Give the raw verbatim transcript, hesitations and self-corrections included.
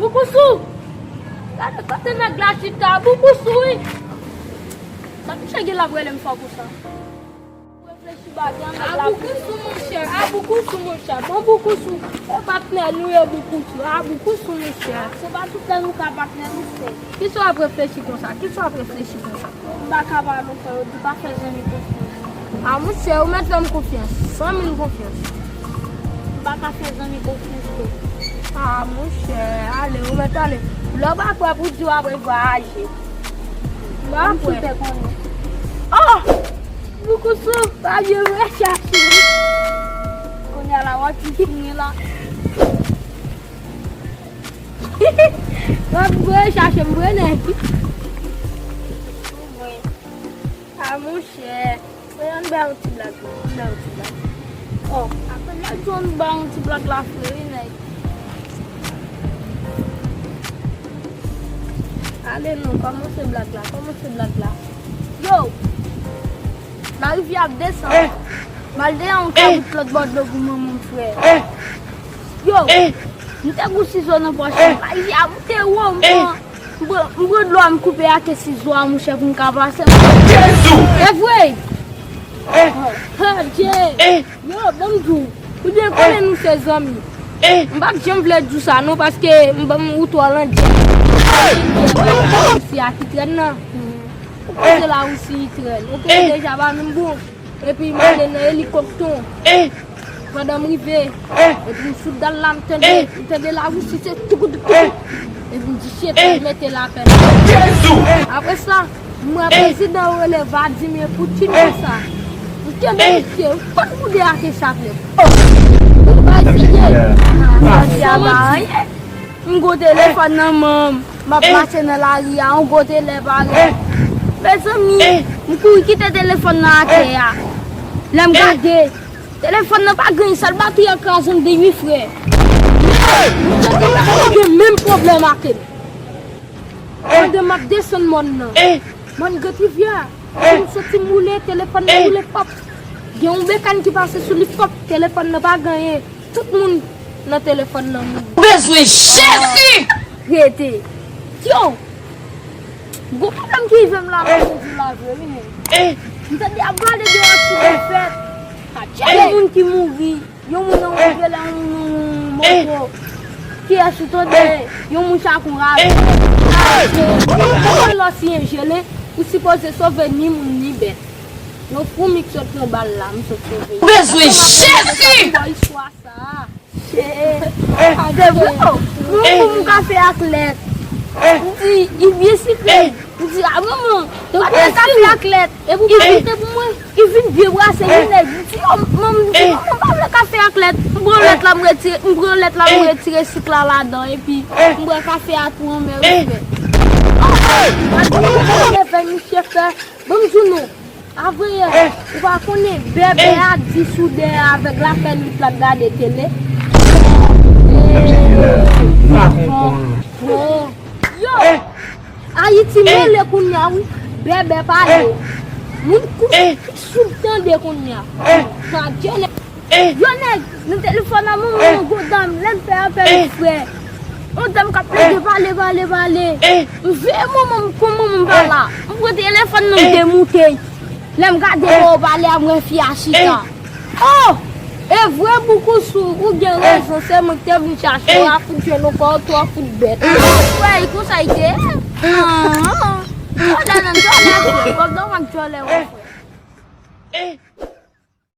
Boukousou! Gade kote nèg la chita, Boukousou, wi! Sa misye gen la pou rele m fò konsa? Reflechi bagay an, nèg la. A Boukousou, monchè, a Boukousou, monchè. Bon, Boukousou, e patnè nou ye, Boukousou, a Boukousou, monchè. Se pa tout lè nou ka patnè nou, frè. Kisa w ap reflechi konsa? Kisa w ap reflechi konsa? M pa ka pale w, frè, yo di pa fè zanmi konfyans. A, monchè, ou mèt fè m konfyans. San mil konfyans. M pa ka fè zanmi konfyans, frè. A, monchè, ale, ou mèt ale. Lè w pa kwè pou di w apre vwayaje. M pa kwè. Ou te konnen. Oh! Boukousou, pa byen rechache. Kounye a la, w ap fini la. W ap rechache m vre nèg. A, monchè. Frè, ann bay yon ti blag, ann bay yon ti blag. Oh, apre nèg yo ann bay yon ti blag la, frè, wi, nèg. Ale non, kòmanse blag la, kòmanse blag la. Yo! Larivyè ap desann. M al deyò yon kabrit lòt bò dlo pou manman m, frè. Yo! M te gou sizo nan pòch mwen. Larivyè ap moute wo, m pran, m pran, m pran dlo a, m koupe ak sizo a, monchè, pou m ka pase. Jezi! E vre! Oh, Dye! Yo, ban m di w, ou byen konnen nou se zanmi. M pa t janm vle di w sa non, paske m, ban m, ou twò landjè. Isi a ki trèn nan. Ou kote Larisi trèn. Ou konnen deja pa menm bon. Epi m ale nan elikoptè. Pandan m rive, epi m sou dal la, m tande, m tande Larisi se toukout toukout. Epi m di, "Chet, mete lapè nan." Apre sa, m wè prezidan yo rele Vladimir Putin konsa. M tande misye, m konn boude ak chaplèt. Oh! Ou pa eseye. Sa di a pa anyen. M gwo telefòn nan men m, m ap mache nan lari a, yon gwo telè parèt. Mezanmi, m kouri kite telefòn nan atè a. Lè m gade, telefòn nan pa gen, sèl batri a kraze anndan wi frè. M santi m gen menm pwoblèm ak li. Pandan m ap desann mòn nan, mòn Granrivyè, m santi m woule, telefòn nan woule pòp. Gen yon bekàn ki pase sou li pòp, telefòn nan pa gen anyen. Tout moun nan telefòn nan mouri. Ou bezwen Jezi! Rete. Yo! Gwo pwoblèm ki rive m la, mwen di la vre, wi, men. M tande y ap pale de yon aksidan fèt. Gen moun ki mouri, yon moun nan yon vele, yon moun nan yon moto. Kiyès ou tande? Yon moun chak yon ravyon. Yon lò si en jelen, ou sipoze sove ni moun ni bèt. Yon foumi k sot pran bal la, m sot sove. Ou bezwen Jezi! Bò istwa sa. Se vre, oh. Mwen pou mwen kafe ak lèt. M di, li byen sikre. M di, a manman, pa de kafe ak lèt. Epi ou pa pote pou mwen. Li vin byen brase, li nèg. M di, yo, manman, m di, manman, m pa vle kafe ak lèt. M pran lèt la, m retire, m pran lèt la, m retire sik la ladan. Epi, m bwè kafe a tou anmè respè. Oh, oh, pa di, m pa vle fè misye fè. Bon, m di w non. Avriyè, ou pa konnen bèbè a di sou dèyè avèk lapèn li t ap gade tele? Bon. Yo! Ayiti mele kounye a wi. Bèbè pale. Moun kou soud tande kounye a. Sa djenè. Yo nèg, nan telefòn nan manman yon gwo dam, lè m fè apèl frè. Yon dam k ap plede pale, pale, pale. M veye manman m, kon manman m pa la. M pran telefòn nan m demoute. Lè m gade lè yo pale a, m wè fi a chita. Oh! E vre Boukousou, ou gen rezon, se mwen ki te vin chache w, a fout jwenn ou kò, ou twò fout bèt. Frè, e konsa y te ye. Ah, ah. Djòlè nan djòlè, frè. Kòm nan djòlè, wè, frè.